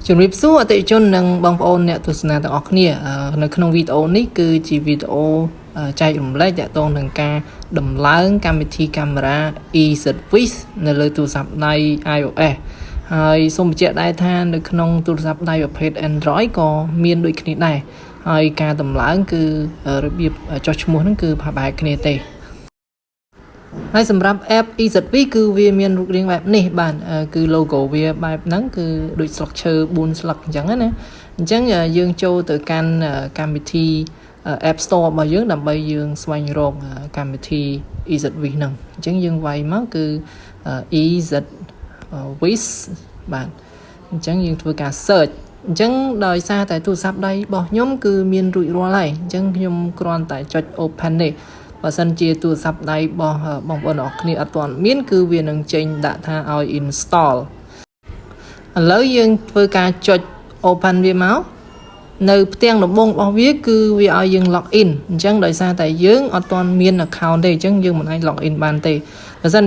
ជំរាបសួរអតិថិជននិងបងប្អូនអ្នកទស្សនាទាំងអស់គ្នានៅក្នុងវីដេអូនេះគឺជាវីដេអូចែករំលែកទាក់ទងនឹងការដំឡើងកម្មវិធីកាមេរ៉ា EZVIZ នៅលើទូរស័ព្ទដៃ iOS ហើយសូមបញ្ជាក់ដែរថានៅក្នុងទូរស័ព្ទដៃប្រភេទ Android ក៏មានដូចគ្នាដែរហើយការដំឡើងគឺរបៀបចុះឈ្មោះហ្នឹងគឺប្រហែលគ្នាទេហើយសម្រាប់ app EZVIZ គឺវាមានរូបរាងបែបនេះបាទគឺ logo វាបែបហ្នឹងគឺដូចស្លឹកឈើ4ស្លឹកអញ្ចឹងណាអញ្ចឹងយើងចូលទៅកាន់កម្មវិធី App Store របស់យើងដើម្បីយើងស្វែងរកកម្មវិធី EZVIZ ហ្នឹងអញ្ចឹងយើងវាយមកគឺ EZVIZ បាទអញ្ចឹងយើងធ្វើការ search អញ្ចឹងដោយសារតែទូរស័ព្ទដៃរបស់ខ្ញុំគឺមានរួចរាល់ហើយអញ្ចឹងខ្ញុំគ្រាន់តែចុច open នេះបើសិនជាទូរស័ព្ទដៃរបស់បងប្អូនអរគ្នាអត់ទាន់មានគឺវានឹងចេញដាក់ថាឲ្យ install ឥឡូវយើងធ្វើការចុច open វាមកនៅផ្ទាំងដំបូងរបស់វាគឺវាឲ្យយើង log in អញ្ចឹងដោយសារតែយើងអត់ទាន់មាន account ទេអញ្ចឹងយើងមិនអាច log in បានទេបើសិ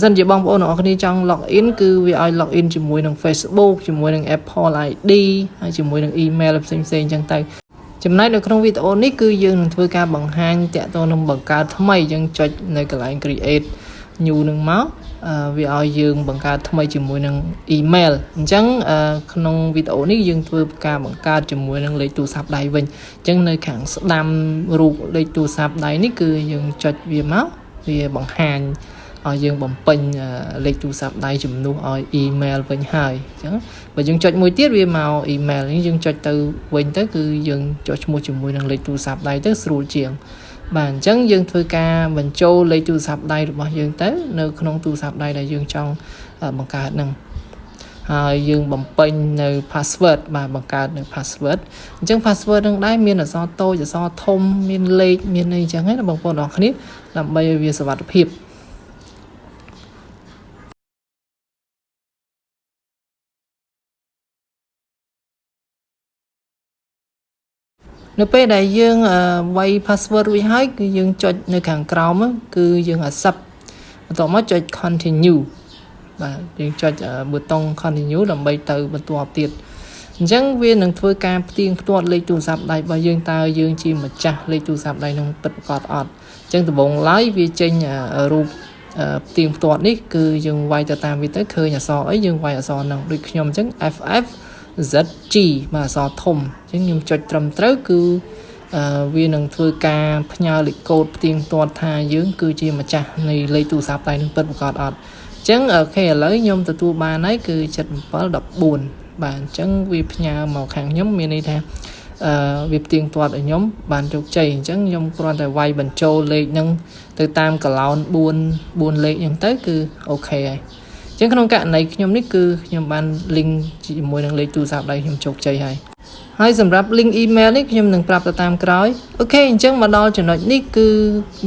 នជាបងប្អូនទាំងអស់គ្នាចង់ log in គឺវាឲ្យ log in ជាមួយនឹង Facebook ជាមួយនឹង Apple ID ហើយជាមួយនឹង email ផ្សេងៗអញ្ចឹងទៅចំណែកនៅក្នុងវីដេអូនេះគឺយើងនឹងធ្វើការបង្ហាញតាក់ទងនឹងបង្កើតថ្មីយើងចុចនៅកន្លែង create new នឹងមកវាឲ្យយើងបង្កើតថ្មីជាមួយនឹង email អញ្ចឹងក្នុងវីដេអូនេះយើងធ្វើការបង្កើតជាមួយនឹងលេខទូរស័ព្ទដៃវិញអញ្ចឹងនៅខាងស្ដាំរូបលេខទូរស័ព្ទដៃនេះគឺយើងចុចវាមកវាបង្ហាញឲ្យយើងបំពេញលេខទូរស័ព្ទដៃជំនួសឲ្យ email វិញហើយអញ្ចឹងបើយើងចុចមួយទៀតវាមក email នេះយើងចុចទៅវិញទៅគឺយើងចុចឈ្មោះជាមួយនឹងលេខទូរស័ព្ទដៃទៅស្រួលជាងបាទអញ្ចឹងយើងធ្វើការបញ្ចូលលេខទូរស័ព្ទដៃរបស់យើងទៅនៅក្នុងទូរស័ព្ទដៃដែលយើងចង់បង្កើតហ្នឹងហើយយើងបំពេញនៅ password បាទបង្កើតនៅ password អញ្ចឹង password នឹងដែរមានអក្សរតូចអក្សរធំមានលេខមានអីចឹងណាបងប្អូនអរគ្នាដើម្បីឲ្យវាសុវត្ថិភាពនៅពេលដែលយើងវាយ password រួចហើយគឺយើងចុចនៅខាងក្រោមគឺយើង accept បន្ទាប់មកចុច continue បាទយើងចុចប៊ូតុង continue ដើម្បីទៅបន្ទាប់ទៀតអញ្ចឹងវានឹងធ្វើការផ្ទៀងផ្ទាត់លេខទូរស័ព្ទដៃរបស់យើងតើយើងជាម្ចាស់លេខទូរស័ព្ទដៃនឹងពិតប្រាកដអត់អញ្ចឹងដំបូងឡើយវាចេញរូបផ្ទៀងផ្ទាត់នេះគឺយើងវាយទៅតាមវាទៅឃើញអក្សរអីយើងវាយអក្សរហ្នឹងដូចខ្ញុំអញ្ចឹង FF ZG បាទអក្សរធំអញ្ចឹងខ្ញុំចុចត្រឹមត្រូវគឺវានឹងធ្វើការផ្ញើលេខកូដផ្ទៀងផ្ទាត់ថាយើងគឺជាម្ចាស់នៃលេខទូរស័ព្ទដៃនឹងពិតប្រាកដអត់អញ្ចឹង OK ឥឡូវខ្ញុំទទួលបានហើយគឺ7714បាទអញ្ចឹងវាផ្ញើមកខាងខ្ញុំមានន័យថាអឺវាផ្ទៀងផ្ទាត់ឲ្យខ្ញុំបានជោគជ័យអញ្ចឹងខ្ញុំគ្រាន់តែវាយបញ្ចូលលេខហ្នឹងទៅតាមកឡោន4 4លេខអញ្ចឹងទៅគឺ OK ហើយអញ្ចឹងក្នុងករណីខ្ញុំនេះគឺខ្ញុំបាន link ជាមួយនឹងលេខទូរស័ព្ទដៃខ្ញុំជោគជ័យហើយហើយសម្រាប់ link email នេះខ្ញុំនឹងប្រាប់ទៅតាមក្រោយ OK អញ្ចឹងមកដល់ចំណុចនេះគឺ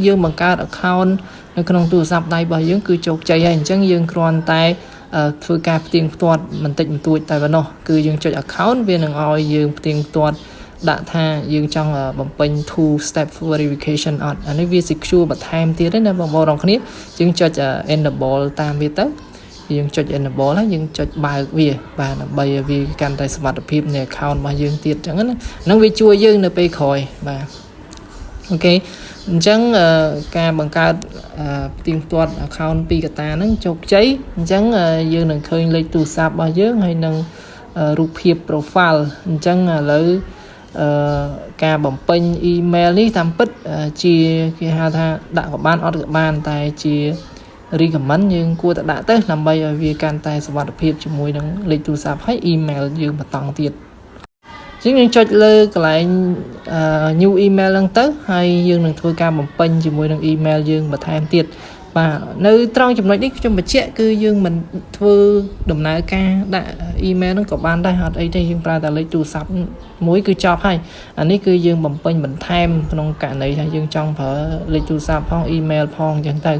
យើងបង្កើត account នៅក្នុងទូរស័ព្ទដៃរបស់យើងគឺជោគជ័យហើយអញ្ចឹងយើងគ្រាន់តែធ្វើការផ្ទៀងផ្ទាត់បន្តិចបន្តួចតែប៉ុណ្ណោះគឺយើងចុច account វានឹងឲ្យយើងផ្ទៀងផ្ទាត់ដាក់ថាយើងចង់បំពេញ two step verification អត់អានេះវា secure បន្ថែមទៀតណាបងប្អូនអរគ្នាយើងចុច enable តាមវាទៅយើងចុច enable ហើយយើងចុចបើកវាបាទដើម្បីឲ្យវាកាន់តែសុវត្ថិភាពនៃ account របស់យើងទៀតអញ្ចឹងណាហ្នឹងវាជួយយើងនៅពេលក្រោយបាទ OK អញ្ចឹងការបង្កើតផ្ទៀងផ្ទាត់ account ពីកតាហ្នឹងជោគជ័យអញ្ចឹងយើងនឹងឃើញលេខទូរស័ព្ទរបស់យើងហើយនឹងរូបភាព profile អញ្ចឹងឥឡូវអឺការបំពេញ email នេះតាមពិតជាគេហៅថាដាក់ក៏បានអត់ក៏បានតែជា recommend យើងគួរតែដាក់ទៅដើម្បីឲ្យវាកាន់តែសុវត្ថិភាពជាមួយនឹងលេខទូរស័ព្ទហើយ email យើងបន្តទៀតជាងយើងចុចលើកន្លែង new email ហ្នឹងទៅហើយយើងនឹងធ្វើការបំពេញជាមួយនឹង email យើងបន្ថែមទៀតបាទនៅត្រង់ចំណុចនេះខ្ញុំបញ្ជាក់គឺយើងមិនធ្វើដំណើរការដាក់ email ហ្នឹងក៏បានដែរអត់អីទេយើងប្រើតែលេខទូរស័ព្ទមួយគឺចប់ហើយអានេះគឺយើងបំពេញបន្ថែមក្នុងករណីថាយើងចង់ប្រើលេខទូរស័ព្ទផង email ផងអញ្ចឹងទៅ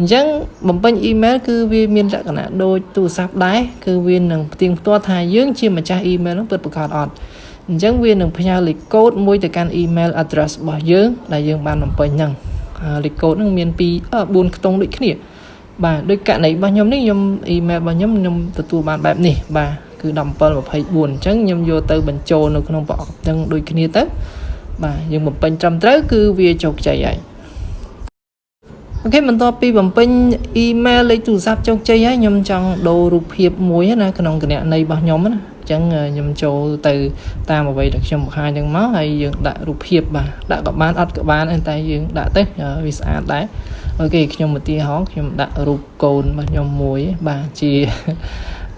អញ្ចឹងបំពេញ email គឺវាមានលក្ខណៈដូចទូរស័ព្ទដែរគឺវានឹងផ្ទៀងផ្ទាត់ថាយើងជាម្ចាស់ email ហ្នឹងពិតប្រាកដអត់អញ្ចឹងវានឹងផ្ញើលេខកូដមួយទៅកាន់ email address របស់យើងដែលយើងបានបំពេញហ្នឹងលេខកូដហ្នឹងមាន2 4ខ្ទង់ដូចគ្នាបាទដូចករណីរបស់ខ្ញុំនេះខ្ញុំ email របស់ខ្ញុំខ្ញុំទទួលបានបែបនេះបាទ គឺ1724អញ្ចឹងខ្ញុំយកទៅបញ្ចូលនៅក្នុងប្រអប់ហ្នឹងដូចគ្នាទៅបាទយើងបំពេញត្រឹមត្រូវគឺវាជោគជ័យហើយ OK បន្ទាប់ពីបំពេញអ៊ីមែលលេខទូរស័ព្ទជោគជ័យហើយខ្ញុំចង់ដូររូបភាពមួយណាក្នុងគណនីរបស់ខ្ញុំណាអញ្ចឹងខ្ញុំចូលទៅតាមអ្វីដែលខ្ញុំបង្ហាញហ្នឹងមកហើយយើងដាក់រូបភាពបាទដាក់ក៏បានអត់ក៏បានតែយើងដាក់ទៅវាស្អាតដែរ OK ខ្ញុំឧទាហរណ៍ខ្ញុំដាក់រូបកូនរបស់ខ្ញុំមួយបាទជា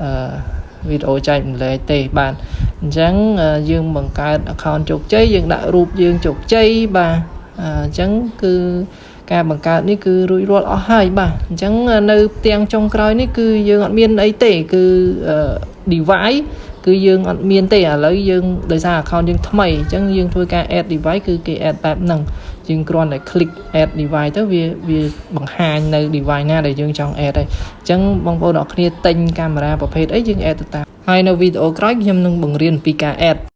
អឺវីដេអូចែករំលែកទេបាទអញ្ចឹងយើងបង្កើត account ជោគជ័យយើងដាក់រូបយើងជោគជ័យបាទអញ្ចឹងគឺការបង្កើតនេះគឺរួចរាល់អស់ហើយបាទអញ្ចឹងនៅផ្ទាំងចុងក្រោយនេះគឺយើងអត់មានអីទេគឺ device គឺយើងអត់មានទេឥឡូវយើងដោយសារ account យើងថ្មីអញ្ចឹងយើងធ្វើការ add device គឺគេ add បែបហ្នឹងយើងគ្រាន់តែ click add device ទៅវាវាបង្ហាញនៅ device ណាដែលយើងចង់ add ហើយអញ្ចឹងបងប្អូនអរគ្នាទិញកាមេរ៉ាប្រភេទអីយើង add ទៅតាមហើយនៅវីដេអូក្រោយខ្ញុំនឹងបង្រៀនពីការ add